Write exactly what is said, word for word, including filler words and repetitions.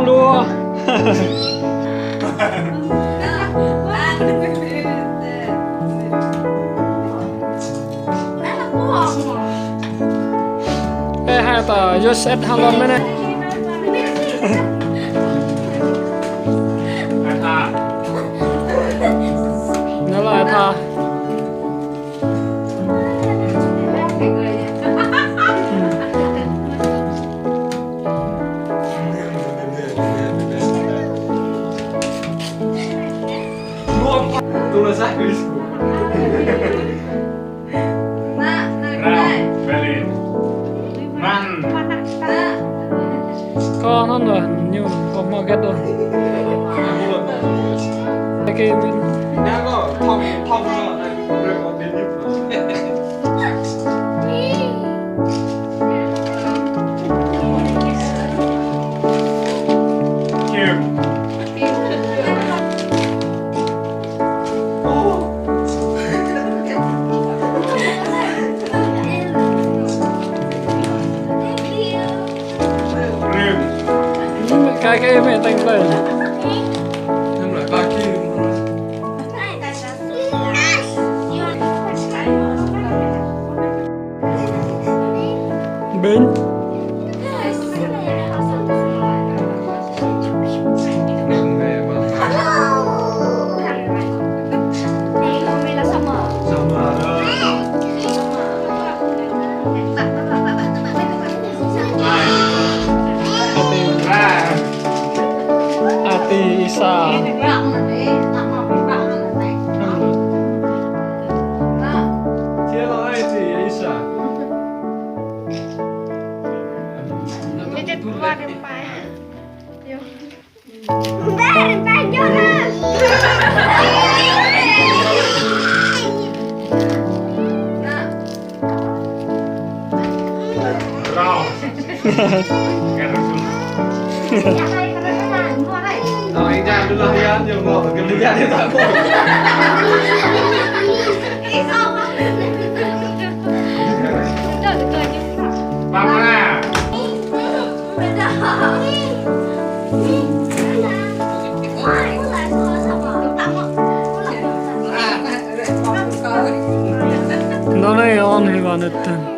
Lua. Ê, hai ta, yua sĕt hăng lon mơ̆n anai. Anai lĕ tha. Kâo anŭn lah, ñu kâo hmâo hơget ôh. Ake min. Kaki mẹ tăng lên. Bên. Ati Isa. Anŭn anai ôn hĭ wa nơ̆t.